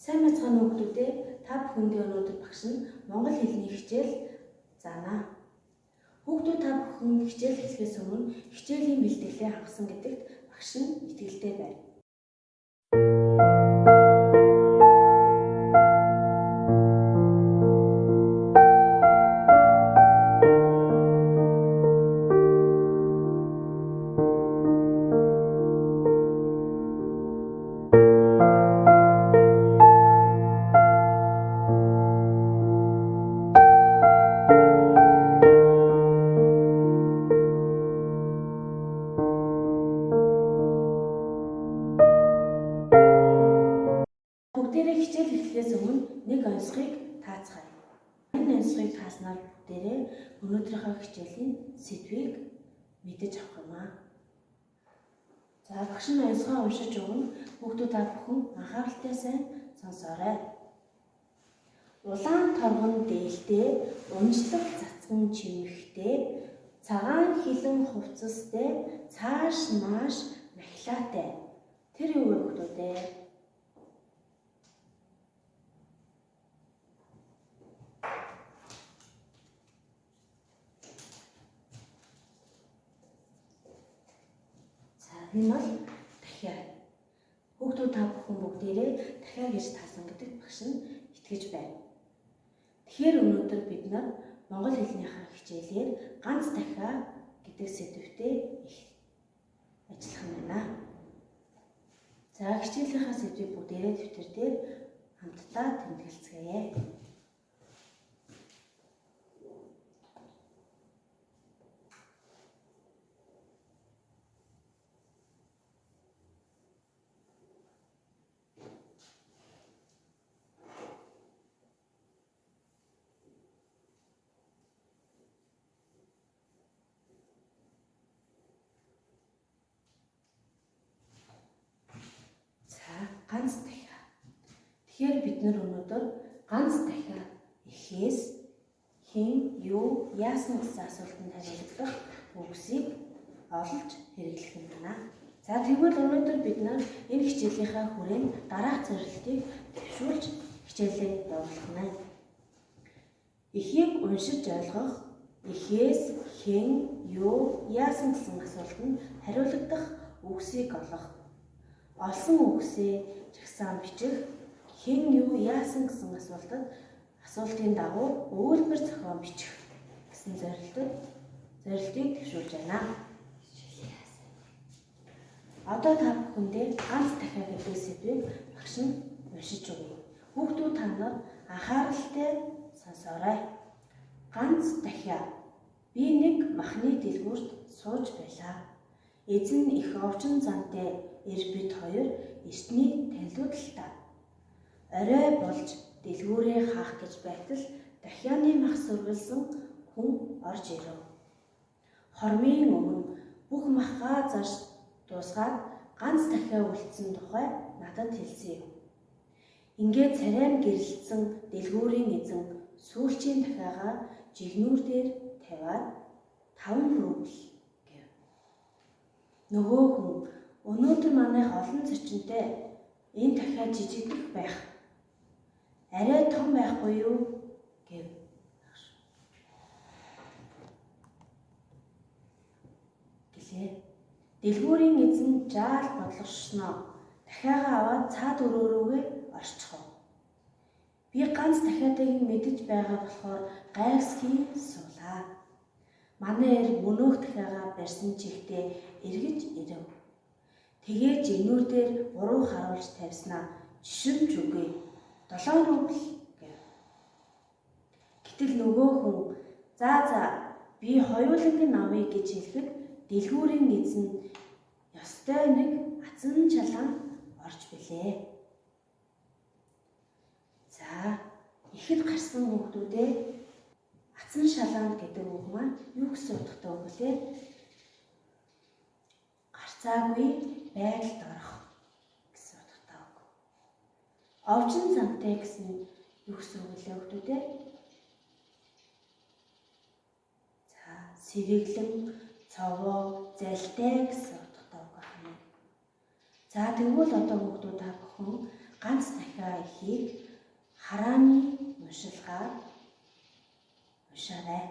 Сайн байцгаана уу хүүхдүүдээ? Та бүхэндээ өнөөдөр багш нь монгол хэлний хичээл заана. Хүүхдүүд, та бүхэн хичээл эхлэхээс өмнө хичээлийн бэлтгэлээ хангасан гэдэгт багш нь итгэлтэй байна. Бүгдээрээ хичээл эхлэхээс өмнө нэг оньсхыг таацгаая. Энэ оньсхыг тааснаар бүгдээрээ өнөөдрийнхөө хичээлийн сэдвийг мэдэж авах юм аа. За, багш нь оньсхоо уншиж өгнө. Хүүхдүүд, та бүхэн анхааралтай сайн сонсоорой. Улаан торгон дээлтэй, унжлаг цацган чимэгтэй, цагаан хилэн хувцастай, цааш нааш махилаатай. Тэр юу вэ, хүүхдүүд ээ? За, энэ бол дахиа. Хүүхдүүд, та бүхэн бүгдээрээ дахиа гэж таасан гэдэгт багш нь итгэж байна. Тэгэхээр өнөөдөр бид нар монгол хэлнийхээ хичээлээр ганц дахиа гэдэг сэдвтэй их ажиллах нь байна. За, хичээлийнхаа сэдвийг бүгдээрээ дэвтэр дээр хамтдаа тэмдэглэцгээе. За, ганц дахиа. Тэгэхээр бид нар өнөөдөр ганц дахиа эхээс хэн, юу, яасан гэсэн асуултанд хариулах үгсийг олж хэрэглэх юм байна. За, тэгвэл өнөөдөр бид нар энэ хичээлийнхаа хүрээнд дараах зорилтыг дэвшүүлж хичээлээ явуулах нь. Эхийг уншиж ойлгох, эхээс хэн, юу, яасан гэсэн асуултанд хариулагдах үгсийг олох. Олсон үгсээ жагсаан бичих, хэн, юу, яасан гэсэн асуултад асуултын дагуу өгүүлбэр зохион бичих гэсэн зорилтыг дэвшүүлж байна. Одоо та бүхэндээ ганц дахиа гэдэг сэдвийг багш нь уншиж өгье. Хүүхдүүд, та нар анхааралтай сонсоорой. Ганц дахиа. Би нэг махны дэлгүүрт сууж байлаа. Эзэн их овжин зантай эр бид хоёр эртний танилуд л та. Орой болж дэлгүүрээ хаах гэж байтал дахианы мах сүргэлсэн хүн орж ирэв. Хормын өмнө бүх махаа зарж дуусгаад ганц дахиа үлдсэн тухай надад хэлсэн юм. Ингээд царай нь гэрэлтсэн дэлгүүрийн эзэн сүүлчийн дахиагаа жигнүүр дээр тавиад 5 рубль гэв. Нөгөө хүн өнөөдөр манайх олон зочинтой, энэ дахиа жижигдэх байх. Арай том байхгүй юу гэв. Гэлээ. Дэлгүүрийн эзэн жаал бодлогошсноо дахиагаа аваад цаад өрөө рүүгээ орчихов. Би ганц дахиатайг нь мэдэж байгаа болохоор гайхсхий суулаа. Манай эр мөнөөх дахиагаа барьсан чигтээ эргэж ирэв. Тэгээ жигнүүр дээр буруу харуулж тавьснаа жишимж үгүй. 7 рубль гэв. Гэтэл нөгөө хүн за би хоёуланг нь авъя гэж хэлэхэд дэлгүүрийн эзэн ёстой нэг азан чалаан орж билээ. За, ихэд гарсан хүүхдүүдээ, азан шалаанд гэдэг үг маань юу гэсэн утгатай үг вэ? Гарцаагүй байдалд орох гэсэн утгатай үг. Овжин зантай гэсэн юу гэсэн үг вэ, хүүхдүүдээ? За, сэргэглэн, цовоо, залтай гэсэн утгатай үг байна. За, тэгвэл одоо хүүхдүүд, та бүхэн ганц дахиа дахиа эхийг харааны уншилгаар уншаарай.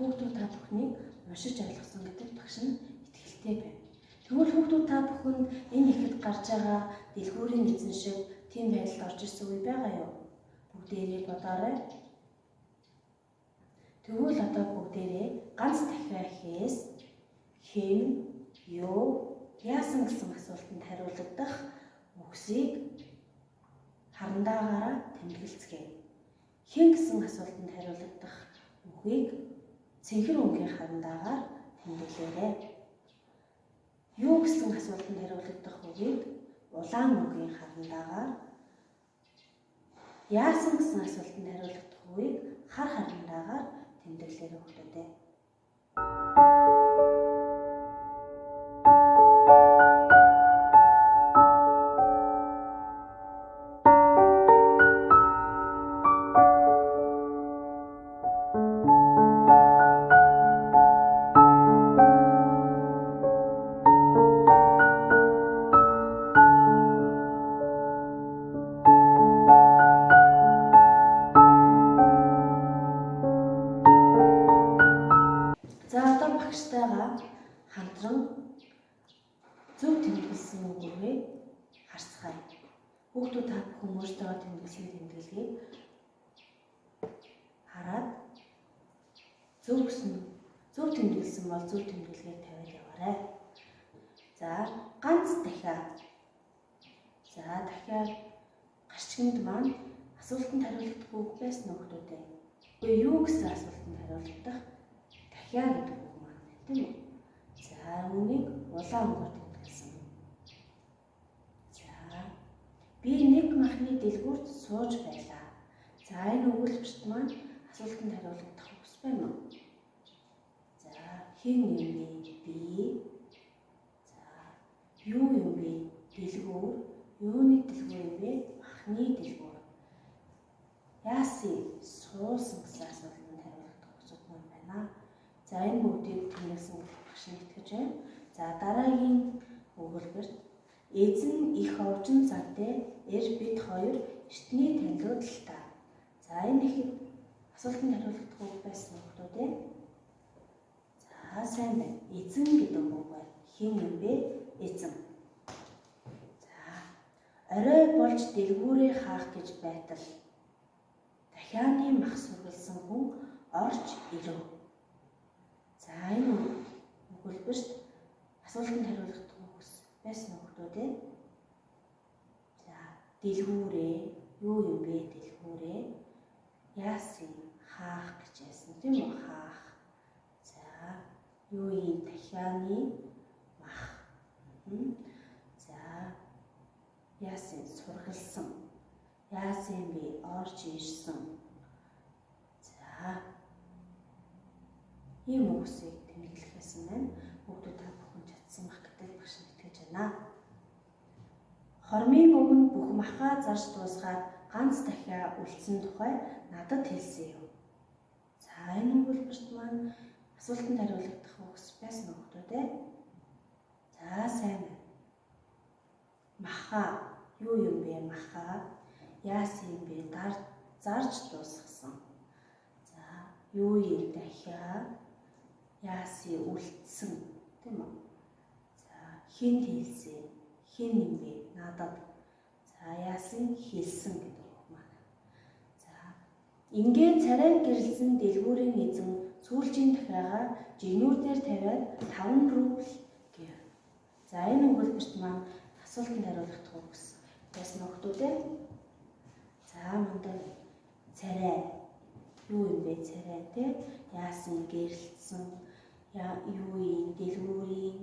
Хүүхдүүд та бүхнийг уншиж ойлгосон гэдэг багш нь итгэлтэй байна. Тэгвэл хүүхдүүд та бүхэнд энэ ихэд гарч байгаа дэлгүүрийн эзэн шиг тийм байдалд орж ирсэн үе байгаа юу? Бүгдээрээ бодоорой. Тэгвэл одоо бүгдээрээ ганц дахиа ихээс хэн, юу, яасан гэсэн асуултанд хариулагдах үгсийг харандаагаараа тэмдэглэцгээе. Хэн гэсэн асуултанд хариулагдах үгийг цэнхэр өнгийн харандаагаар тэмдэглээрэй. Юу гэсэн асуултанд хариулагдах үгийг улаан өнгийн харандаагаар, яасан гэсэн асуултанд хариулагдах үгийг хар харандаагаар тэмдэглээрэй хүүхдүүдээ. За одоо багштайгаа хамтран зөв тэмдэглэсэн үгүйгээ харцгаая. Хүүхдүүд та бүхэн өөрсдөө тэмдэглэсэн тэмдэглэгийг хараад зөв тэмдэглэсэн бол зөв тэмдэглэгийг тавиад яваарай. За ганц дахиа. За дахиад гарчинд маань асуултанд хариулагдах үг байсан хүүхдүүдээ. Тэгээ юу гэсэн асуултанд хариулагдах дахиа гэдэг үг маань байна, тийм үү? За үүнийг улаан өнгөөр тэмдэглэсэн. За би нэг махны дэлгүүрт сууж байлаа. За, энэ өгүүлбэрт маань асуултанд хариулагдах үгс байна уу? За, хэн юм бэ? Би. За, юу юм бэ? Дэлгүүр. Юуны дэлгүүр юм бэ? Махны дэлгүүр. Яасан суусан гэсэн асуултанд хариулагдах үгсүүд маань байна. За, энэ бүгдийг тэмдэглэсэн багш нь итгэж байна. За, дараагийн өгүүлбэрт эзэн их овжин зантай эр бид хоёр эртний танилуд л та. За, энэ ихэд асуултанд хариулагдах үг байсан хүмүүс ээ. За, сайн байна. Эзэн гэдэг үг байна. Хэн юм бэ? Эзэн. За, орой болж дэлгүүрээ хаах гэж байтал дахианы мах сүргэлсэн хүн орж ирэв. За, энэ өгүүлбэрт асуултанд хариулагдах үгс байсан хүмүүс ээ. За, дэлгүүрээ юу юм бэ? Дэлгүүрээ яасан хаах гэж яасан тийм үү? Хаах. За, юу юм? Дахианы мах. За, яасан сургалсан. Яасан бэ? Орж ирсэн. За, ийм үгсийг тэмдэглэх байсан байна. Хүүхдүүд та бүхэн чадсан байх гэдэг багш нь итгэж байна. Хормын өмнө бүх махаа зарж дуусгаад ганц дахиа үлдсэн тухай надад хэлсэн юм. За, энэ өгүүлбэрт маань асуултанд хариулагдах үгс байсан хүүхдүүд ээ. За, сайн байна. Махаа юу юм бэ? Махаа яасан юм бэ? Зарж дуусгасан. За, юу юм? Дахиа яасан үлдсэн тийм үү? За, хэн хэлсэн? Хэн юм бэ? Надад. За, яасан хэлсэн гэдэг үг маань. За, ингээд царайг гэрэлсэн дэлгүүрийн эзэн сүүлчийн дахиагаа жигнүүр дээр тавиад 5 рубль гэв. За, энэ өгүүлбэрт маань асуултанд хариулах үгс байсан хүмүүс ээ. За, мундаг царай юу юм бэ? Царай те яасан гэрэлтсэн юу юм? Дэлгүүрийн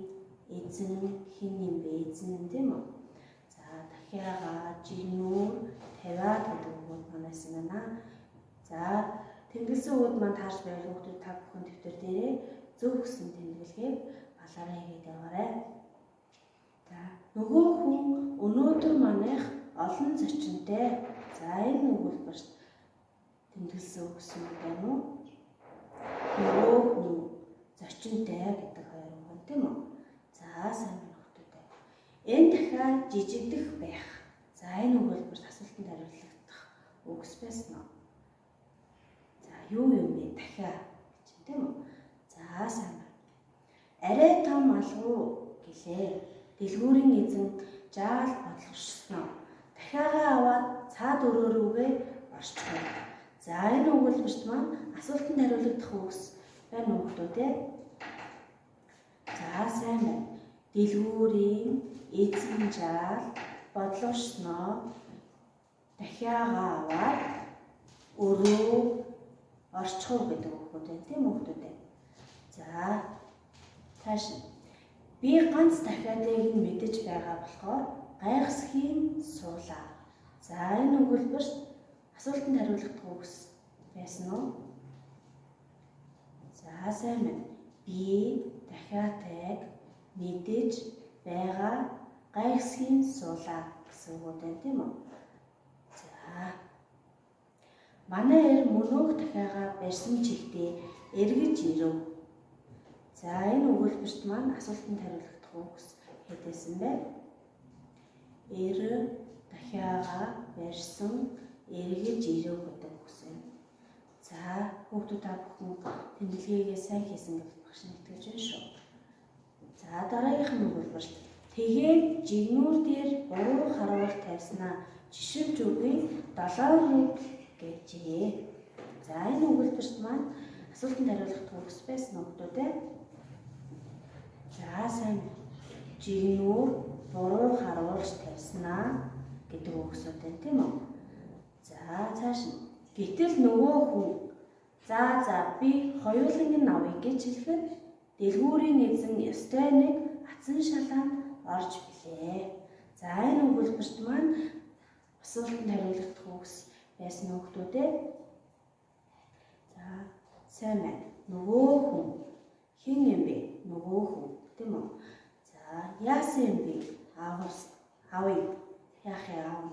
эзэн хэн юм бэ? Эзэн тийм үү? За, дахиагаа жигнүүр тавиад гэдэг үгүүд манайсан байна. За, тэмдэглэсэн үгүүд маань таарч байвал хүүхдүүд та бүхэн дэвтэр дээрээ зөв гэсэн тэмдэглэгийг балаараа хийгээд яваарай. За, нөгөө хүн өнөөдөр манайх олон зочинтой. За, энэ өгүүлбэрт тэмдэглэсэн үгс юм байна уу? Нөгөө хүн зочинтой гэдэг хоёр үг байна тийм үү? За, сайн байна хүүхдүүдээ. Энэ дахиад жижигдэх байх. За, энэ өгүүлбэрт асуултанд хариулагдах үгс байсан уу? За, юу юм бэ? Дахиад гэж тийм үү? За, сайн байна. Арай том алгуу гэлээ. Дэлгүүрийн эзэн жаал бодлогошсноо. Дахиагаа аваад цаад өрөө рүүгээ орчихов. За, энэ өгүүлбэрт маань асуултанд хариулагдах үгс байна уу хүмүүс ээ? За, сайн байна. Дэлгүүрийн эзэн жаал бодлогошсноо дахиагаа аваад өрөө орчихов гэдэг үг байна тийм үү хүмүүс ээ? За, цааш би ганц дахиадыг нь мэдэж байгаа болохоор гайхсхийн суулаа. За, энэ өгүүлбэрт асуултанд хариулагдах үгс байсан уу? За, сайн байна. Би дахиатайг мэдэж байгаа гайхсхийн суулаа гэсэн үг байна тийм үү? За, манай эр мөнөөх дахиагаа барьсан чигтээ эргэж ирэв. За, энэ өгүүлбэрт маань асуултанд хариулагдах үгс хэдээсэн бэ? Эр дахиагаа барьсан эргэж ирэв гэдэг үгс байна. За, хүүхдүүд та бүхэн тэмдэглэгээгээ сайн хийсэн гэж багш нь итгэж байна шүү. За, дараагийнх нь өгүүлбэрт тэгээд жигнүүр дээр буруу харуул тавьснаа жишивж үгүй 7 рубль гэжээ. За, энэ өгүүлбэрт маань асуултанд хариулах үгс байсан хүүхдүүд ээ. За, сайн. Жигнүүр буруу харуулж тавьснаа гэдэг үгсүүд байна тийм үү? За, цааш нь гэтэл нөгөө хүн за би хоёуланг нь авъя гэж хэлэхэд дэлгүүрийн эзэн ёстой нэг атсан шалаанд орж билээ. За, энэ өгүүлбэрт маань асуултанд хариулагдах үгс байсан хүүхдүүд ээ. За, сайн байна. Нөгөө хүн хэн юм бэ? Нөгөө хүн, тийм үү? За, яасан юм бэ? Аавс аавыг яах юм аав.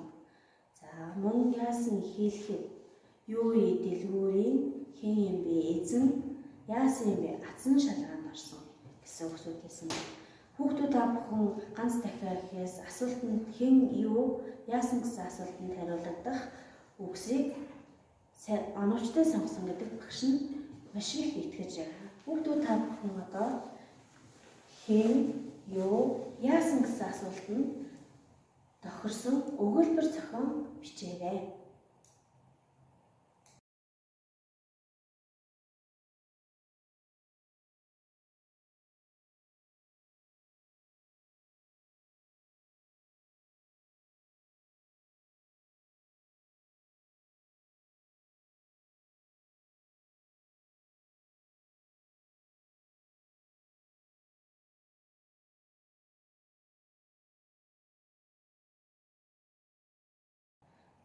За, мөн яасан хийлэхэд юу вэ? Дэлгүүрийн хэн юм бэ? Эзэн яасан юм бэ? Атсан шалгаанд орсон гэсэн үгсүүд хэлсэн байна. Хүүхдүүд та бүхэн ганц дахиа гэхээс асуултанд хэн, юу, яасан гэсэн асуултанд хариулагдах үгсийг оновчтой сонгосон гэдэг багш нь маш их итгэж байна. Хүүхдүүд та бүхэн одоо хэн, юу, яасан гэсэн асуултанд тохирсон өгүүлбэр зохион бичээрэй.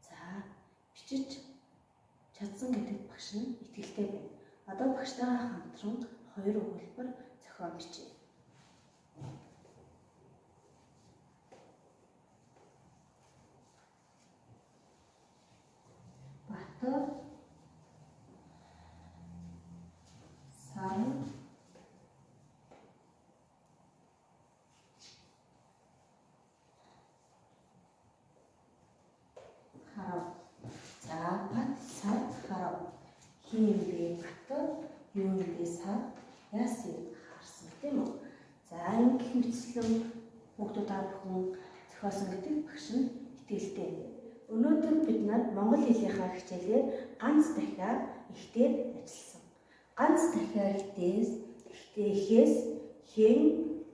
За, бичиж чадсан гэдэгт багш нь итгэлтэй байна. Одоо багштайгаа хамтран хоёр өгүүлбэр зохион бичье. Батар сар харав. За, бат сар харав. Хин юм бэ? Батар, юу юм бэ? Сар, яасан харсан, тийм үү? За, ингэх мэтчлэн хүүхдүүд та бүхэн зохиосон гэдэг багш нь итгэлтэй. Өнөөдөр бид нар монгол хэлийнхаа хичээлээр ганц дахиа ихтэй ажилласан. Ганц дахиа ихээс хэн,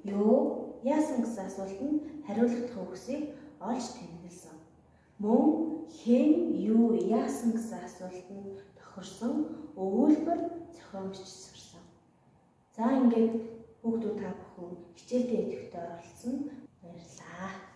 юу, яасан гэсэн асуултанд хариулах үгсийг олж тэмдэглэсэн. Мөн хэн, юу, яасан гэсэн асуултанд тохирсон өгүүлбэр зохион бичиж сурсан. За, ингээд хүүхдүүд та бүхэн хичээлдээ идэвхтэй оролцсон. Баярлалаа.